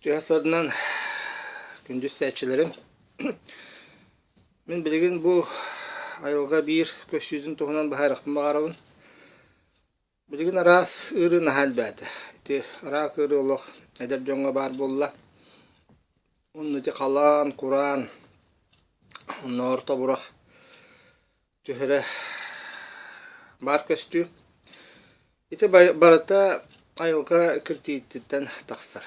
Түһэ сарынан күндү истээччилэрим, мин билигин бу айылҕа биир көстүүтүн туһунан быһаарыахпын баҕарабын. Билигин араас ыарыы наһаа элбээтэ. Ити араак ыарыы олох эдэр дьоҥҥо баар буолла. Уонна ити халаан, кураан, оннооҕор тобурах түһэрэ баар көстүү. Ити барыта айылҕа киртийиититтэн тахсар.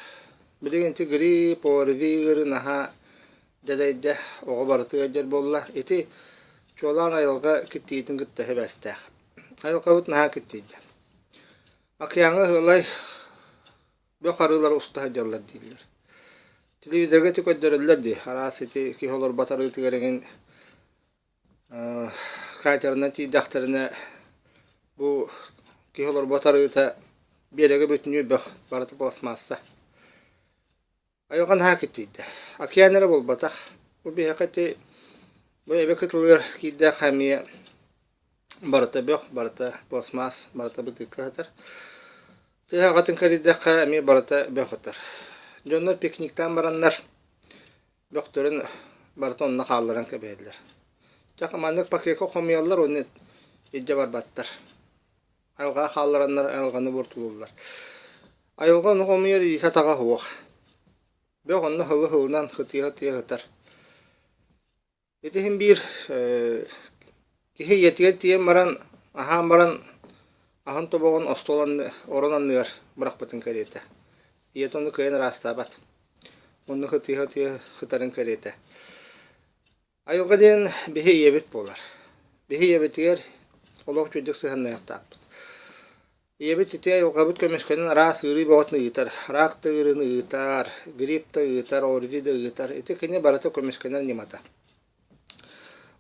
Билигин ити грипп, ОРВИ ыарыы наһаа дэлэйдэ, оҕо барыта ыалдьар буолла. Ити чуолаан айылҕа киртийиитин кытта сибээстээх. Айылҕабыт наһаа киртийдэ. Океаҥҥа ыһыалай бөх арыылара уста сылдьаллар дииллэр. Телевизорга ити көрдөрөллөр дии, араас ити киһи олорбот арыытыгар эҥин катерынан тиийдэхтэринэ бу киһи олорбот арыыта биэрэгэ бүтүннүү бөх барыта пластмасса. Айылҕа наһаа киртийдэ. Океан эрэ буолбатах. Бу биһиэхэ ити бу эбэ кытылыгар киирдэххэ эмиэ барыта бөх, барыта пластмасс, барыта бытыыкка сытар. Тыа аҕатын кэрийдэххэ эмиэ барыта бөх ытар. Дьоннор пикниктаан бараннар бөхтөрүн барыта онно хаалларан кэбиһэллэр. Дьэ маннык пакекка хомуйаллар уонна илдьэ барбаттар. Айылҕаҕа хааллараннар айылҕаны буортулууллар. Айылҕа ону хомуйар илиитэ-атаҕа суох. Бөх онно сылы-сылынан сытыйа-сытыйа сытар. Ити иһин биир киһи ийэтигэр тиийэн баран, аһаан баран аһын тобоҕун остуол анны, орон анныгар бырахпытын кэриэтэ. Ийэтэ ону кыайан ыраастаабат. Онно сытыйа-сытыйа сытарын кэриэтэ. Айылҕа диэн биһи ийэбит буолар. Биһи ийэбитигэр олох үчүгдүк сыһыаннаһыахтаахпыт. Ийэбит ити айылҕабыт көмүскэнэн араас ыарыы бөҕөтүн ыытар. Рак да ыарыыны ыытар, грипп да ыытар, ОРВИ да ыытар. Ити кини барыта көмүскэнэр ньымата.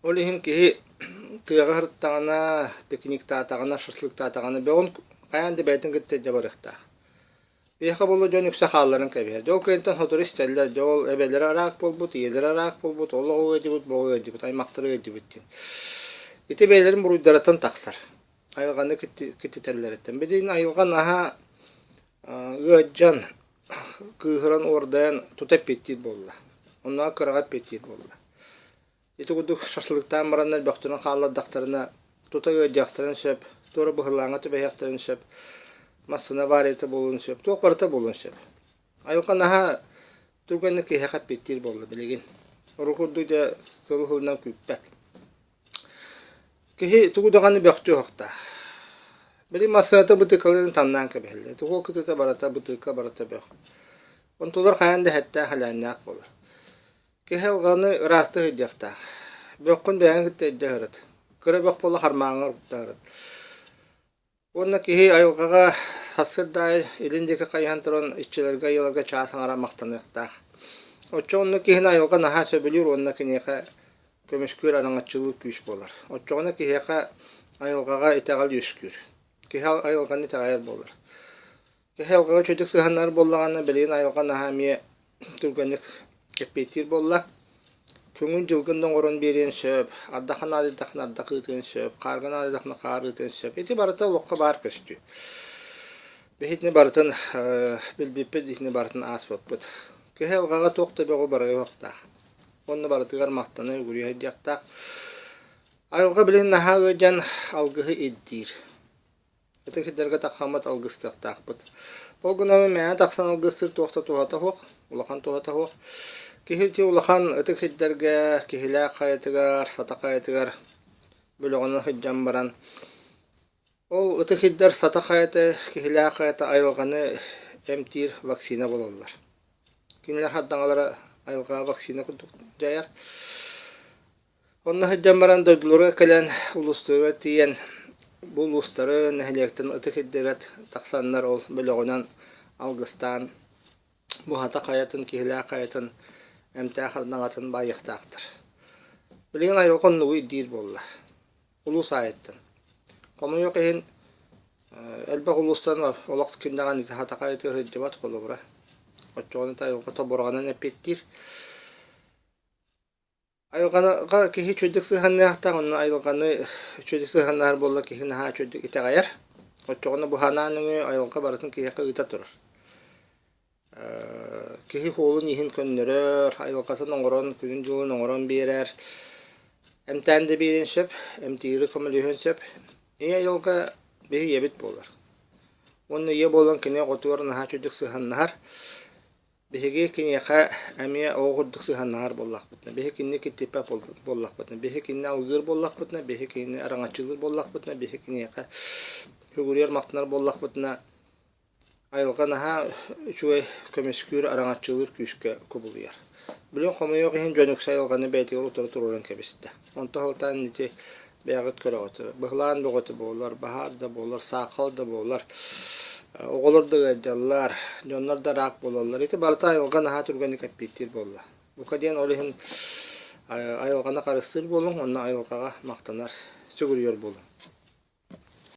Ол иһин киһи тыаҕа сырыттаҕына, пикниктаатаҕына, шашлыктаатаҕына бөҕүн хайаан да бэйэтин кытта илдьэ барыахтаах. Биһиэхэ буолла дьон үксэ хаалларан кэбиһэр. Дьэ ол кэнниттэн сотору истэллэр, дьэ ол эбэлэрэ араак буолбут, ийэлэрэ араак буолбут, ол оҕо ыалдьыбыт, бу оҕо ыалдьыбыт, аймахтара ыалдьыбыт диэн. Ити бэйэлэрин буруйдарыттан тахсар. Айылҕаны киттитэллэриттэн. Билигин айылҕа наһаа ыалдьан, кыыһыран, уордайан тута эппиэттиир буолла. Оннооҕор кыраҕа эппиэттиир буолла. Ити курдук шашлыктаан бараннар бөхтөрүн хааллардахтарына тута ыалдьыахтарын сөп, туора быһылааҥҥа түбэһиэхтэрин сөп, массыына аварията буолуон сөп, туох барыта буолуон сөп. Айылҕа наһаа түргэнник киһиэхэ эппиэттиир буолла билигин. Урукку курдук дьэ сылы-сылынан күүппэт. Киһи тугу даҕаны бөхтүө уһуктаах. Били массыыната бытыыкаларын тамнаан кэбиһэллэр. Тугу кытыта барыта бытыыка барыта бөх. Онтулар хайаан да эттээх-элээннээх буолар. Киһи алҕаны ыраастыы сылдьыахтаах. Бөххүн бэйэҥ кытта илдьэ сырыт. Кыра бөх буола хармааҥҥар укта сырыт. Уонна киһи айылҕаҕа сарсыарда аайы илин диэки хайыһан туран иччилэргэ айыыларга чаас аҥара махтаныахтаах. Оччоҕуна киһини айылҕа наһаа сөбүлүүр уонна киниэхэ көмүскүүр араҥаччылыыр күүс буолар. Оччоҕуна киһиэхэ айылҕаҕа итэҕэл үөскүүр. Киһи айылҕаны итэҕэйэр буолар. Киһи айылҕаҕа үчүгэйдик сыһыаннар буоллаҕына, билигин айылҕа наһаа эмиэ түргэнник эппиэттиир буолла. Көҥүл дьылгын да оҥорон биэриэн сөп, ардахха наадыйдаххына ардах ыытыан сөп, хаарга наадыйдаххына хаар ыытыан сөп. Ити барыта олоххо баар көстүү. Биһи итини барытын билбиппит, итини барытын ааспыппыт. Киһи айылҕаҕа туох да бөҕү барыһыахтаах. Уонна барытыгар махтана үгүрүйэ сылдьыахтаах. Айылҕа билигин наһаа ыалдьан алгыһы ирдиир. Ытык сирдэргэ таххаммыт алгыстыахтаахпыт. Ол гынан мээнэ тахсан алгыстыыр туох да туһата суох, улахан туһата суох. Киһи ити улахан ытык сирдэргэ, Киһилээх хайатыгар, Сата хайатыгар бөлөҕүнэн сылдьан баран, ол ытык сирдэр Сата хайата, Киһилээх хайата айылҕаны эмтиир вакцина буолаллар. Кинилэр хардаҥалара айылҕаҕа вакцина курдук дьайар. Онно сылдьан баран дойдуларыгар кэлэн улуустарыгар тиийэн бу улуустары, нэһилиэктэрин ытык ирдэбэт тахсаннар ол бөлөҕүнэн алгыстаан Буһата хайатын, Киһилээх хайатын эмтээх ардаҥатын баайыахтаахтар. Билигин айылҕа оннугу ирдиир буолла. Улуус аайыттан. Хомойуох иһин элбэх улуустан олох ким даҕаны хата хайатыгар сылдьыбат холобура. Оччоҕуна айылҕа тобураҕынан эппиэттиир. Айылҕаҕа киһи үчүгэйдик сыһыанныахтаах, онно айылҕаны үчүгэйдик сыһыаннаһар буолла киһи наһаа үчүгэйдик итэҕэйэр. Оччоҕуна бу санаа нөҥүө айылҕа барытын киһиэхэ ыыта турар. Киһи суолун-ииһин көннөрөр, айылҕатын оҥорон, күнүн-дьылын оҥорон биэрэр. Эмтээн да биэриэн сөп, эмтиири көмөлөһүөн сөп. Ийэ айылҕа биһи ийэбит буолар. Уонна ийэ буолан кини оҕотугар наһаа үчүгдүк сыһыаннаһар. Биһиги киниэхэ эмиэ оҕо курдук сыһыаннаһар буоллахпытына, биһи кинини киттиппэт буоллахпытына, биһи кинини алгыыр буоллахпытына, биһи кинини араҥаччылыыр буоллахпытына, биһи киниэхэ сүгүрүйэр, махтанар буоллахпытына, айылҕа наһаа үчүгэй көмүскүүр, араҥаччылыыр күүскэ кубулуйар. Билигин хомойуох иһин дьон үксэ айылҕаны бэйэтигэр утары туруоран кэбистэ. Онто сылтаан ити бэйэҕит көрөҕүт, быһылаан бөҕөтө буолар, баһаар да буолар, саахал да буолар, оҕолор да ыалдьаллар, дьоннор да рак буолаллар. Ити барыта айылҕа наһаа түргэнник эппиэттиир буолла. Бука диэн ол иһин айылҕаны харыстыыр буолуҥ уонна айылҕаҕа махтанар, сүгүрүйэр буолуҥ.